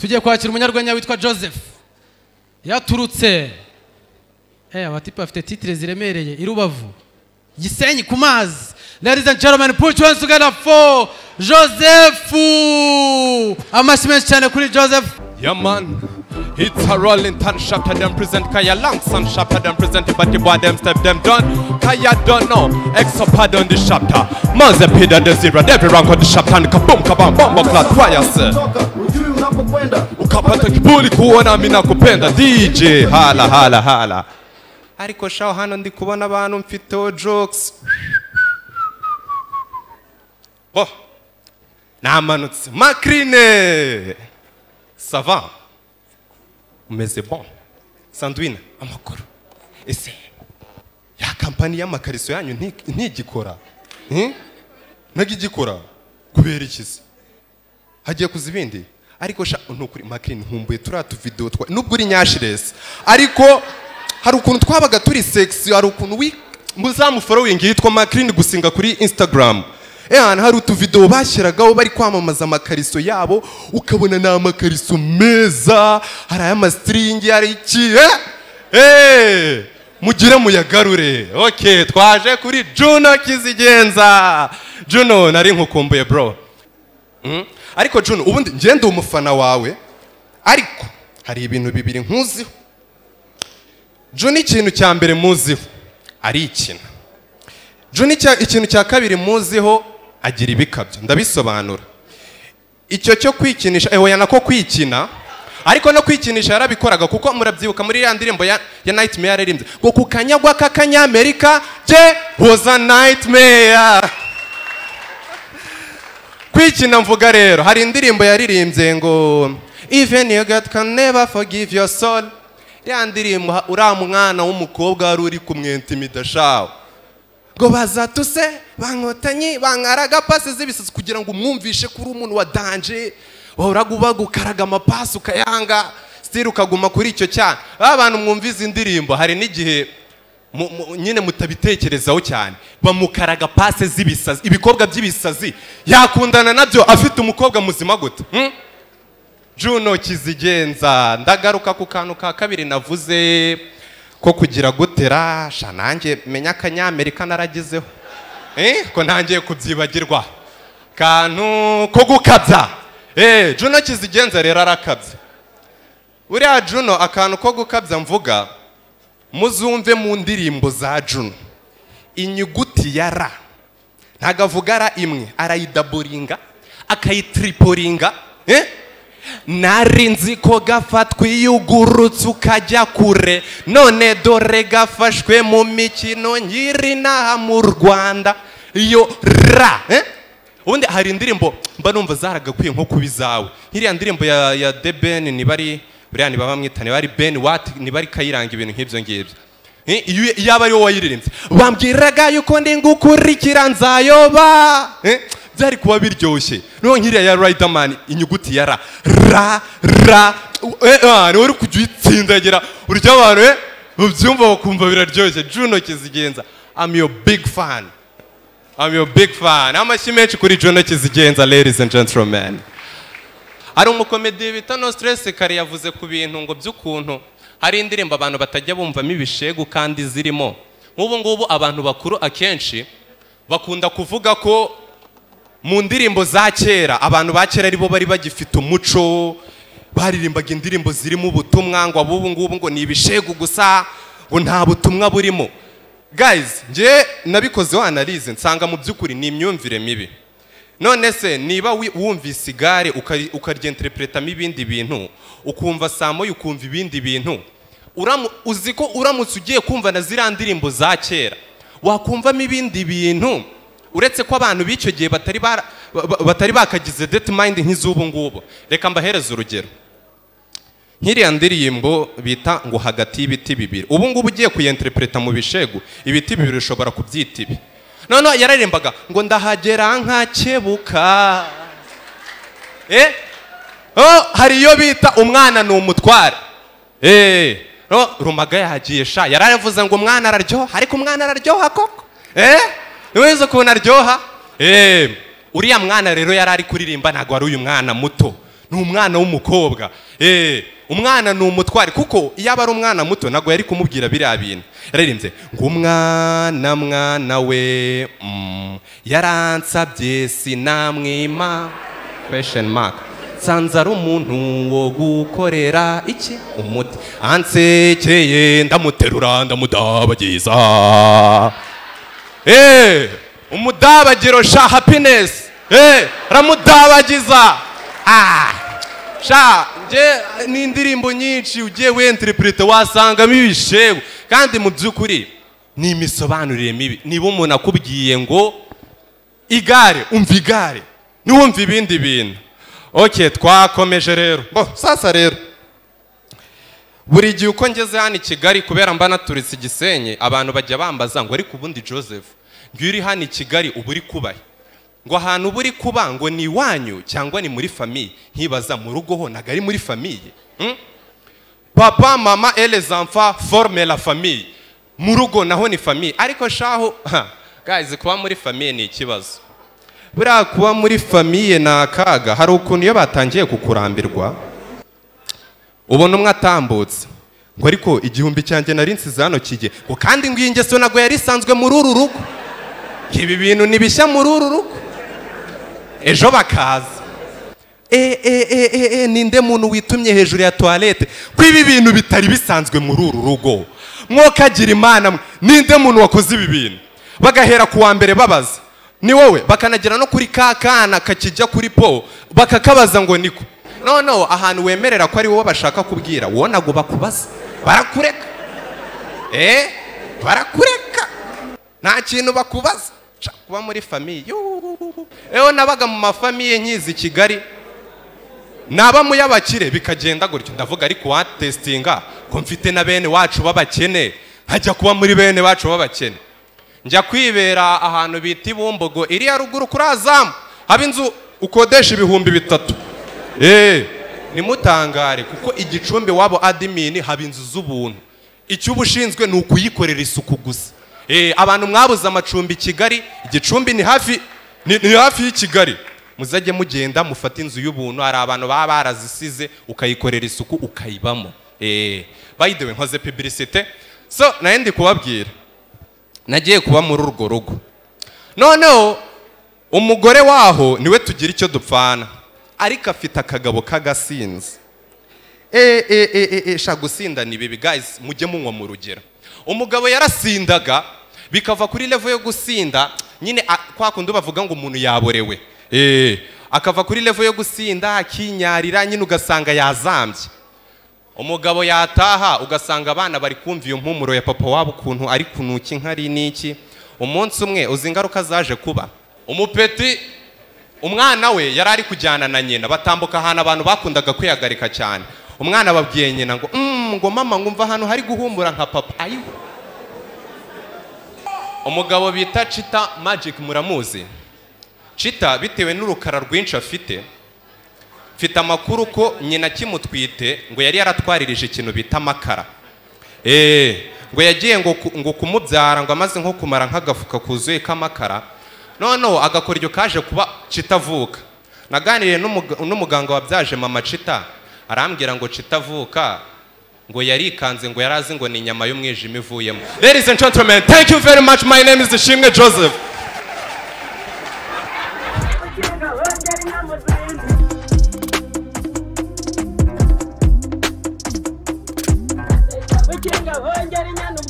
Tugiye kwakira umunyarwenya witwa Joseph. Yaturutse abatipe bafite titre ziremereye i Rubavu, Gisenyi ku mazi. Ladies and gentlemen, put your hands together for Joseph. Amashyi menshi cyane kuri Joseph. Yeah man, it's a rolling ton sharper than present Kaya lungs and sharper than present but the boy them step them done. Kaya don't know, extra pad on the chapter. Maze Peter the zero, every rank on the chapter and kaboom kabam bombo clat wires. Ukapata kiburi kuona mimi nakupenda DJ hala hala hala. Ariko shaho hano ndi kubona abantu mfite jokes. Oh, namanutse Macrine. Ça va? Mais c'est bon. Sandwine, amakuru. Ese ya kampani y'amakariso yanyu ntigikora. Nagigikora kubera iki se? Hagiye kuzibindi. Ariko sha ntukuri Macrine nkumbuye turatu video twa nubwo uri nyashirese. Ariko hari ukuntu twabaga turi sexy, hari ukuntu muzamu following yitwa Macrine gusinga kuri Instagram. Ehana hari utuvideo bashyiragaho bari kwamamaza amakariso yabo, ukabona ni amakariso meza, hari ay'amastringi, hari iki mugire muyagarure. Okay, twaje kuri Juno Kizigenza. Juno nari nkukumbuye bro. Ariko Juno ubundi ngende umufana wawe, ariko hari ibintu bibiri nkuziho. Juno ikintu cya mbere muziho ari ikina. Juno ikintu cya kabiri muziho agira ibikabyo. Ndabisobanura. Icyo cyo kwikinisha eho nako kwikina, ariko no kwikinisha yarabikoraga kuko murabyibuka muri ya ndirimbo ya Nightmare yaririmbye ngo kukanyagwa k'akanyamerika je was a nightmare. Kwikina mvuga rero hari indirimbo yaririmbye ngo even your God can never forgive your soul. Ya ndirimbo uriya mwana w'umukobwa wari uri kumwentimida shawo ngo bazatuse bankotanyi bankaraga pasi z'ibisazi kugira ngo umwumvishe kuri umuntu wa danger, wahoraga ubagukaraga amapasi ukayanga still ukaguma kuri icyo cyane. Abantu mwumviza indirimbo hari n'igihe nyine mutabitekerezaho cyane, bamukaraga pasi z'ibisazi, ibikobwa by'ibisazi yakundana nabyo afite umukobwa muzima gute? Juno Kizigenza. Ndagaruka ku kantu ka kabiri navuze ko kugira gutera sha nanjye menya akanyamerika naragezeho ko ntangiye kubyibagirwa kantu ko gukabya. Juno Kizigenza rero arakabya. Uriya Juno akantu ko gukabya mvuga muzumve mu ndirimbo za Juno inyuguti ya ra ntago avuga ra imwe, arayidaburinga akayitriporinga. Nari nzi ko gafatwa iyo ugurutse ukajya kure, none dore gafashwe mu mikino nyiri naha mu Rwanda. Iyo ra ubundi hari indirimbo mba numva zaragakwiye nko kuba izawe, nk'iriya ndirimbo ya The Ben, nibari buriya niba bamwita nibari Ben What, nibari Kayiranga, ibintu nk'ibyo ngibyo. Iyo aba ari wowe wayiririmbye bambwiraga yuko ndi ngukurikira nzayoba, byari kuba biryoshye. Noneho nk'iriya ya Riderman inyuguti ya ra ra ra uri kujya uyitsindagira urya abantu ubyumva bakumva biraryoshye. Juno Kizigenza, I'm your big fan. I'm your big fan. Amashyi menshi kuri Juno Kizigenza, ladies and gentlemen. Hari umukomedi bita No Stress kare yavuze ku bintu ngo by'ukuntu hari indirimbo abantu batajya bumvamo ibishegu kandi zirimo. Nk'ubu ngubu abantu bakuru akenshi bakunda kuvuga ko mu ndirimbo za kera abantu ba kera aribo bari bagifite umuco, baririmbaga indirimbo zirimo ubutumwa, ngo abubu ngubu ngo ni ibishegu gusa, ngo nta butumwa burimo. Guys, nje nabikozeho analyse nsanga mu by'ukuri ni imyumvire mibi. None se niba wumvise igare ukaryenterpretamo ibindi bintu, ukumva saa moya ukumva ibindi bintu, uzi ko uramutse ugiye kumva na ziriya ndirimbo za kera wakumvamo ibindi bintu, uretse ko abantu b'icyo gihe batari bakagize dead mind nk'iz'ubu ngubu. Reka mbahereze urugero. Nk'iriya ndirimbo bita ngo hagati y'ibiti bibiri, ubu ngubu ugiye kuyenterpreta mu bishegu, ibiti bibiri ushobora kubyita ibi. Noneho yararirimbaga ngo ndahagera nkakebuka. Hari iyo bita umwana ni umutware. Rumaga yagiye sha yaravuze ngo umwana araryoha, ariko umwana araryoha koko. Niweze ukuntu aryoha. Uriya mwana rero yari ari kuririmba ntago ari uyu mwana muto. Ni umwana w'umukobwa. Umwana ni umutware, kuko iyo aba ari umwana muto ntabwo yari kumubwira biriya bintu. Yaririmbye ngo umwana mwana we yaransabye sinamwima question mark, nsanze ari umuntu wo gukorera iki umuti, ansekeye ndamuterura ndamudabagiza. Umudabagiro sha, happiness, ramudabagiza. Sha nje ni indirimbo nyinshi ugiye winterprete wasangamo ibishego, kandi mu by'ukuri ni imisobanurire mibi. Niba umuntu akubwiye ngo igare, umva igare, niwumva ibindi bintu. Okay, twakomeje rero. Bo sasa rero buri gihe uko ngeze hano i Kigali, kubera mba naturitse Gisenyi, abantu bajya bambaza ngo ariko ubundi Joseph ngo uri hano i Kigali uba uri kubahe, ngo ahantu uba uri kuba ngo ni iwanyu cyangwa ni muri famille. Nkibaza mu rugo ho ntago ari muri famille. Papa, mama et les enfants forment la famille. Mu rugo naho ni famille. Ariko shaho guys, kuba muri famille ni ikibazo. Buriya kuba muri famille ni akaga. Hari ukuntu iyo batangiye kukurambirwa ubona umwe atambutse ngo ariko igihumbi cyanjye nari nsize hano kijye, ngo kandi ngo iyi ngeso ntabwo yari isanzwe muri uru rugo, ibi bintu ni bishya muri uru rugo. Ejo bakaza ninde muntu witumye hejuru ya toilette, ko ibi bintu bitari bisanzwe muri uru rugo, mwokagira Imana, ninde muntu wakoze ibi bintu? Bagahera ku wa mbere babaza ni wowe, bakanagera no kuri ka kana kakijya kuri po bakakabaza ngo niko. No, ahantu wemerera ko ari wowe bashaka kubwira, wowe ntabwo bakubaza, barakureka. Barakureka, nta kintu bakubaza. Kuba muri famille, eho nabaga mu mafamiye nkizi Kigali, naba mu y'abakire bikagenda gutyo. Ndavuga ariko watestinga ko mfite na bene wacu b'abakene, nkajya kuba muri bene wacu b'abakene. Njya kwibera ahantu bita Ibumbogo iri ya ruguru kuri Azamu, haba inzu ukodesha 3000. Nimutangare kuko igicumbi wabo admin haba inzu z'ubuntu. Icyo ubushinzwe ni ukuyikorera isuku gusa. Abantu mwabuze amacumbi i Kigali, igicumbi ni hafi, ni hafi y'i Kigali. Muzajye mugenda mufate inzu y'ubuntu, hari abantu baba barazisize, ukayikorera isuku ukayibamo. By the way nkoze publicité. So naye ndi kubabwira, nagiye kuba muri urwo rugo. Noneho umugore waho niwe tugira icyo dupfana, ariko afite akagabo k'agasinzi. Sha gusinda ni bibi guys, mujye munywa mu rugero. Umugabo yarasindaga bikava kuri level yo gusinda nyine kwa kundi bavuga ngo umuntu yaborewe. Akava kuri level yo gusinda akinyarira nyine ugasanga yazambye. Umugabo yataha ugasanga abana bari kumva iyo mpumuro ya papa wabo ukuntu ari kunuka inkari n'iki. Umunsi umwe uzi ingaruka zaje kuba, umupeti umwana we yari ari kujyana na nyina, batambuka ahantu abantu bakundaga kwihagarika cyane. Umwana babwiye nyina ngo ngo mama ngumva ahantu hari guhumura nka papa. Ayiwe. Umugabo bita Chita Magic muramuzi. Chita bitewe n'urukara rwinshi afite, mfite amakuru ko nyina kimutwite ngo yari yaratwaririje ikintu bita amakara. Ngo yagiye ngo kumubyara ngo amaze nko kumara nk'agafuka kuzuye k'amakara, noneho agakoryo kaje kuba Chita avuka. Naganiriye n'umuganga wabyaje mama Chita, arambwira ngo Chita avuka ngo yarikanze ngo yarazi ngo ni inyama y'umwijima ivuyemo. Ladies and gentlemen, thank you very much. My name is Ishimwe Joseph. Ukinga hongera inyana.